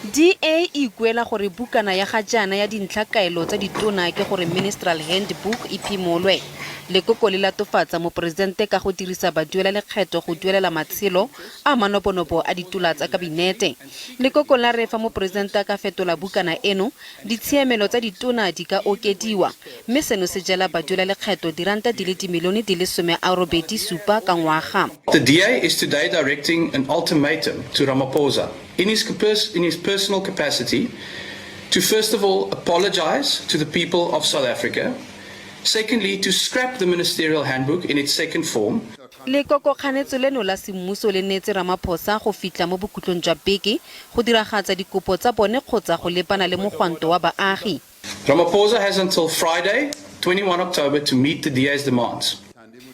DA e ikuela gore bukana ya ga jaana ya dintlhakaelo tsa ditona ke gore Ministerial Handbook e phimolwe. Lekoko le latofatsa moporesidente ka go dirisa baduelalekgetho go duelela matshelo a manobonobo a ditola tsa kabinete. Lekoko la re fa moporesidente a ka fetola bukana eno, ditshiamelo tsa ditona di ka okediwa, mme seno se jela baduelalekgetho diranta di le dimilione di le 87 ka ngwaga. The DA is today directing an ultimatum to Ramaphosa in his personal capacity to first of all apologize to the people of South Africa, secondly, to scrap the ministerial handbook in its second form. Lekoko kganetso leno la semmuso le neetse Ramaphosa go fitlha mo bokhutlong jwa beke go diragatsa dikopo tsa bone kgotsa go lebana le mogwanto wa baagi. Ramaphosa has until Friday, 21 October, to meet the DA's demands.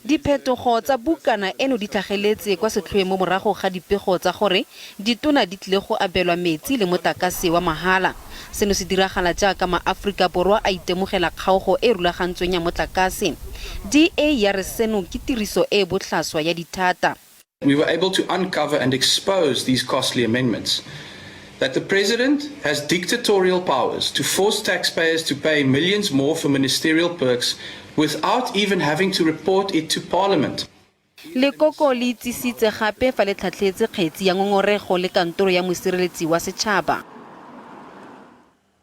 Diphetogo tsa bukana eno di tlhageletse kwa setlhoeng mo morago ga dipego tsa gore ditona di tlile go abelwa metsi le motlakase wa mahala. Seno se diragala jaaka maAforika Borwa a itemogela kgaogo e e rulagantsweng ya motlakase. DA ya re seno ke tiriso e e botlhaswa ya dithata. We were able to uncover and expose these costly amendments. That the president has dictatorial powers to force taxpayers to pay millions more for ministerial perks without even having to report it to parliament. Lekoko le itsisitse gape fa le tlhatlhetse kgetsi ya ngongorego le kantoro ya mosireletsi wa setšhaba.